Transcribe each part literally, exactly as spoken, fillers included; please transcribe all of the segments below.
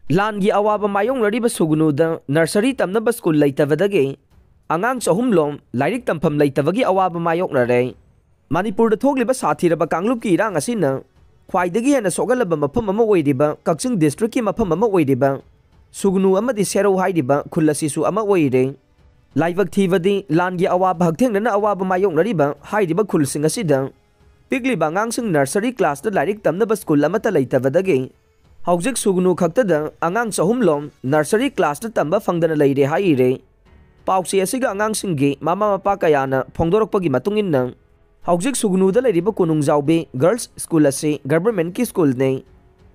ꯂꯥꯟꯒꯤ ꯑꯋꯥꯕ ꯃꯥꯌꯣꯛꯅꯔꯤꯕ ꯁꯨꯒꯅꯨꯗ ꯅꯔꯁꯔꯤ ꯇꯝꯅꯕ ꯁ꯭ꯀꯨꯜ ꯂꯩꯇꯕꯗꯒꯤ ꯑꯉꯥꯡ ꯆꯍꯨꯝꯂꯣꯝ ꯂꯥꯏꯔꯤꯛ ꯇꯝꯐꯝ ꯂꯩꯇꯕꯒꯤ ꯑꯋꯥꯕ ꯃꯥꯌꯣꯛꯅꯔꯦ꯫ ꯃꯅꯤꯄꯨꯔꯗ ꯊꯣꯛꯂꯤꯕ ꯁꯥꯊꯤꯔꯕ ꯀꯥꯡꯂꯨꯞꯀꯤ ꯏꯔꯥꯡ ꯑꯁꯤꯅ ꯈ꯭ꯋꯥꯏꯗꯒꯤ ꯍꯦꯟꯅ ꯁꯣꯛꯍꯜꯂꯕ ꯃꯐꯝ ꯑꯃ ꯑꯣꯏꯔꯤꯕ ꯀꯛꯆꯤꯡ ꯗꯤꯁꯇ꯭ꯔꯤꯛꯀꯤ ꯃꯐꯝ ꯑꯃ ꯑꯣꯏꯔꯤꯕ ꯁꯨꯒꯅꯨ ꯑꯃꯗꯤ ꯁꯦꯔꯧ ꯍꯥꯏꯔꯤꯕ ꯈꯨꯜ ꯑꯁꯤꯁꯨ ꯑꯃ ꯑꯣꯏꯔꯦ꯫ ꯂꯥꯏꯕꯛ ꯊꯤꯕꯗꯤ ꯂꯥꯟꯒꯤ ꯑꯋꯥꯕ ꯍꯛꯊꯦꯡꯅꯅ ꯑꯋꯥꯕ ꯃꯥꯌꯣꯛꯅꯔꯤꯕ ꯍꯥꯏꯔꯤꯕ ꯈꯨꯜꯁꯤꯡ ꯑꯁꯤꯗ ꯄꯤꯛꯂꯤꯕ ꯑꯉꯥꯡꯁꯤꯡ ꯅꯔꯁꯔꯤ ꯀ꯭ꯂꯥꯁꯇ ꯂꯥꯏꯔꯤꯛ ꯇꯝꯅꯕ ꯁ꯭ꯀꯨꯜ ꯑꯃꯠꯇ ꯂꯩꯇꯕꯗꯒꯤ ꯍꯧꯖꯤꯛ ꯁꯨꯒꯅꯨ ꯈꯛꯇꯗ ꯑꯉꯥꯡ ꯆꯍꯨꯝꯂꯣꯝ ꯅꯔꯁꯔꯤ ꯀ꯭ꯂꯥꯁꯇ ꯇꯝꯕ ꯐꯪꯗꯅ ꯂꯩꯔꯦ ꯍꯥꯏꯔꯤꯔꯦ꯫ ꯄꯥꯎꯆꯦ ꯑꯁꯤꯒ ꯑꯉꯥꯡꯁꯤꯡꯒꯤ ꯃꯃꯥ ꯃꯄꯥ ꯀꯌꯥꯅ ꯐꯣꯡꯗꯣꯔꯛꯄꯒꯤ ꯃꯇꯨꯡ ꯏꯟꯅ ꯍꯧꯖꯤꯛ ꯁꯨꯒꯅꯨꯗ ꯂꯩꯔꯤꯕ ꯀꯣꯅꯨꯡꯖꯥꯎꯕꯤ ꯒꯔꯜꯁ ꯁ꯭ꯀꯨꯜ ꯑꯁꯤ ꯒꯚꯔꯟꯃꯦꯟꯠꯀꯤ ꯁ꯭ꯀꯨꯜꯅꯤ꯫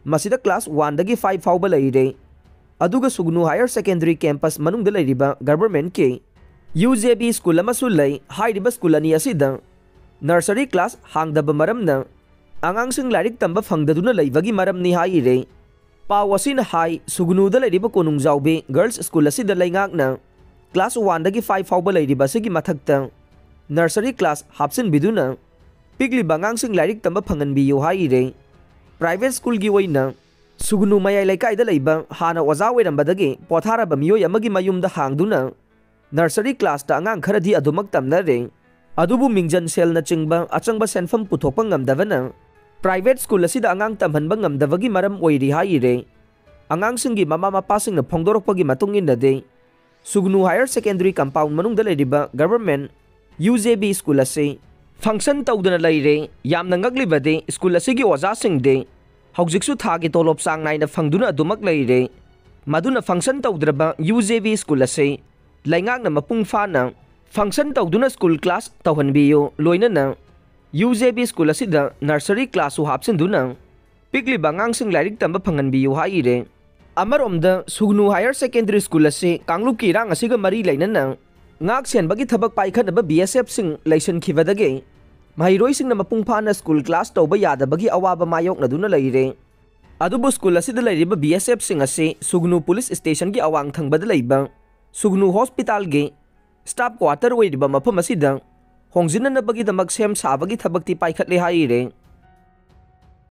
ꯃꯁꯤꯗ ꯀ꯭ꯂꯥꯁ ꯋꯥꯟꯗꯒꯤ ꯐꯥꯏꯚ ꯐꯥꯎꯕ ꯂꯩꯔꯦ꯫ ꯑꯗꯨꯒ ꯁꯨꯒꯅꯨ ꯍꯥꯌꯔ ꯁꯦꯀꯦꯟꯗꯔꯤ ꯀꯦꯝꯄꯁ ꯃꯅꯨꯡꯗ ꯂꯩꯔꯤꯕ ꯒꯚꯔꯟꯃꯦꯟꯠꯀꯤ ꯌꯨ ꯖꯦ ꯕꯤ ꯁ꯭ꯀꯨꯜ ꯑꯃꯁꯨ ꯂꯩ꯫ ꯍꯥꯏꯔꯤꯕ ꯁ꯭ꯀꯨꯜ ꯑꯅꯤ ꯑꯁꯤꯗ ꯅꯔꯁꯔꯤ ꯀ꯭ꯂꯥꯁ ꯍꯥꯡꯗꯕ ꯃꯔꯝꯅ ꯑꯉꯥꯡꯁꯤꯡ ꯂꯥꯏꯔꯤꯛ ꯇꯝꯕ ꯐꯪꯗꯗꯨꯅ ꯂꯩꯕꯒꯤ ꯃꯔꯝꯅꯤ ꯍꯥꯏꯔꯦ꯫ ꯄꯥꯎ ꯑꯁꯤꯅ ꯍꯥꯏ, ꯁꯨꯒꯅꯨꯗ ꯂꯩꯔꯤꯕ ꯀꯣꯅꯨꯡꯖꯥꯎꯕꯤ ꯒꯔꯜꯁ ꯁ꯭ꯀꯨꯜ ꯑꯁꯤꯗ ꯂꯩꯉꯥꯛꯅ ꯀ꯭ꯂꯥꯁ ꯋꯥꯟꯗꯒꯤ ꯐꯥꯏꯚ ꯐꯥꯎꯕ ꯂꯩꯔꯤꯕ ꯑꯁꯤꯒꯤ ꯃꯊꯛꯇ ꯅꯔꯁꯔꯤ ꯀ꯭ꯂꯥꯁ ꯍꯥꯞꯆꯤꯟꯕꯤꯗꯨꯅ ꯄꯤꯛꯂꯤꯕ ꯑꯉꯥꯡꯁꯤꯡ ꯂꯥꯏꯔꯤꯛ ꯇꯝꯕ ꯐꯪꯍꯟꯕꯤꯌꯨ ꯍꯥꯏꯔꯦ꯫ ꯄ꯭ꯔꯥꯏꯚꯦꯠ ꯁ꯭ꯀꯨꯜꯒꯤ ꯑꯣꯏꯅ ꯁꯨꯒꯅꯨ ꯃꯌꯥꯏ ꯂꯩꯀꯥꯏꯗ ꯂꯩꯕ ꯍꯥꯟꯅ ꯑꯣꯖꯥ ꯑꯣꯏꯔꯝꯕꯗꯒꯤ ꯄꯣꯊꯥꯔꯕ ꯃꯤꯑꯣꯏ ꯑꯃꯒꯤ ꯃꯌꯨꯝꯗ ꯍꯥꯡꯗꯨꯅ ꯅꯔꯁꯔꯤ ꯀ꯭ꯂꯥꯁꯇ ꯑꯉꯥꯡ ꯈꯔꯗꯤ ꯑꯗꯨꯃꯛ ꯇꯝꯅꯔꯦ꯫ ꯑꯗꯨꯕꯨ ꯃꯤꯡꯖꯟ ꯁꯦꯜꯅꯆꯤꯡꯕ ꯑꯆꯪꯕ ꯁꯦꯟꯐꯝ ꯄꯨꯊꯣꯛꯄ ꯉꯝꯗꯕꯅ ꯄ꯭ꯔꯥꯏꯚꯦꯠ ꯁ꯭ꯀꯨꯜ ꯑꯁꯤꯗ ꯑꯉꯥꯡ ꯇꯝꯍꯟꯕ ꯉꯝꯗꯕꯒꯤ ꯃꯔꯝ ꯑꯣꯏꯔꯤ ꯍꯥꯏꯔꯤꯔꯦ꯫ ꯑꯉꯥꯡꯁꯤꯡꯒꯤ ꯃꯃꯥ ꯃꯄꯥꯁꯤꯡꯅ ꯐꯣꯡꯗꯣꯔꯛꯄꯒꯤ ꯃꯇꯨꯡ ꯏꯟꯅꯗꯤ ꯁꯨꯒꯅꯨ ꯍꯥꯌꯔ ꯁꯦꯀꯦꯟꯗꯔꯤ ꯀꯝꯄꯥꯎꯟ ꯃꯅꯨꯡꯗ ꯂꯩꯔꯤꯕ government U J B school ꯑꯁꯤ ꯐꯪꯁꯟ ꯇꯧꯗꯅ ꯂꯩꯔꯦ꯫ ꯌꯥꯝꯅ ꯉꯛꯂꯤꯕꯗꯤ ꯁ꯭ꯀꯨꯜ ꯑꯁꯤꯒꯤ ꯑꯣꯖꯥꯁꯤꯡꯗꯤ ꯍꯧꯖꯤꯛꯁꯨ ꯊꯥꯒꯤ ꯇꯣꯂꯣꯞ ꯆꯥꯡ ꯅꯥꯏꯅ ꯐꯪꯗꯨꯅ ꯑꯗꯨꯃꯛ ꯂꯩꯔꯦ꯫ ꯃꯗꯨꯅ ꯐꯪꯁꯟ ꯇꯧꯗ꯭ꯔꯕ ꯌꯨ ꯖꯦ ꯕꯤ ꯁ꯭ꯀꯨꯜ ꯑꯁꯤ ꯂꯩꯉꯥꯛꯅ ꯃꯄꯨꯡ ꯐꯥꯅ ꯐꯪꯁꯟ ꯇꯧꯗꯨꯅ ꯁ꯭ꯀꯨꯜ ꯀ꯭ꯂꯥꯁ ꯇꯧꯍꯟꯕꯤꯌꯨ, ꯂꯣꯏꯅꯅ ꯌꯨ ꯖꯦ ꯕꯤ ꯁ꯭ꯀꯨꯜ ꯑꯁꯤꯗ ꯅꯔꯁꯔꯤ ꯀ꯭ꯂꯥꯁꯁꯨ ꯍꯥꯞꯆꯤꯟꯗꯨꯅ ꯄꯤꯛꯂꯤꯕ ꯑꯉꯥꯡꯁꯤꯡ ꯂꯥꯏꯔꯤꯛ ꯇꯝꯕ ꯐꯪꯍꯟꯕꯤꯌꯨ ꯍꯥꯏꯔꯦ꯫ ꯑꯃꯔꯣꯝꯗ ꯁꯨꯒꯅꯨ ꯍꯥꯌꯔ ꯁꯦꯀꯦꯟꯗꯔꯤ ꯁ꯭ꯀꯨꯜ ꯑꯁꯤ ꯀꯥꯡꯂꯨꯞꯀꯤ ꯏꯔꯥꯡ ꯑꯁꯤꯒ ꯃꯔꯤ ꯂꯩꯅꯅ ꯉꯥꯛ ꯁꯦꯟꯕꯒꯤ ꯊꯕꯛ ꯄꯥꯏꯈꯠꯅꯕ ꯕꯤ ꯑꯦꯁ ꯑꯦꯐꯁꯤꯡ ꯂꯩꯁꯤꯟꯈꯤꯕꯗꯒꯤ ꯃꯍꯩꯔꯣꯏꯁꯤꯡꯅ ꯃꯄꯨꯡ ꯐꯥꯅ ꯁ꯭ꯀꯨꯜ ꯀ꯭ꯂꯥꯁ ꯇꯧꯕ ꯌꯥꯗꯕꯒꯤ ꯑꯋꯥꯕ ꯃꯥꯌꯣꯛꯅꯗꯨꯅ ꯂꯩꯔꯦ꯫ ꯑꯗꯨꯕꯨ ꯁ꯭ꯀꯨꯜ ꯑꯁꯤꯗ ꯂꯩꯔꯤꯕ ꯕꯤ ꯑꯦꯁ ꯑꯦꯐꯁꯤꯡ ꯑꯁꯤ ꯁꯨꯒꯅꯨ ꯄꯨꯂꯤꯁ ꯁ꯭ꯇꯦꯁꯟꯒꯤ ꯑꯋꯥꯡ ꯊꯪꯕꯗ ꯂꯩꯕ ꯁꯨꯒꯅꯨ ꯍꯣꯁꯄꯤꯇꯥꯜꯒꯤ ꯁ꯭ꯇꯥꯐ ꯀ꯭ꯋꯥꯇꯔ ꯑꯣꯏꯔꯤꯕ ꯃꯐꯝ ꯑꯁꯤꯗ ꯍꯣꯡꯖꯤꯟꯅꯅꯕꯒꯤꯗꯃꯛ ꯁꯦꯝ ꯁꯥꯕꯒꯤ ꯊꯕꯛꯇꯤ ꯄꯥꯏꯈꯠꯂꯦ ꯍꯥꯏꯔꯦ꯫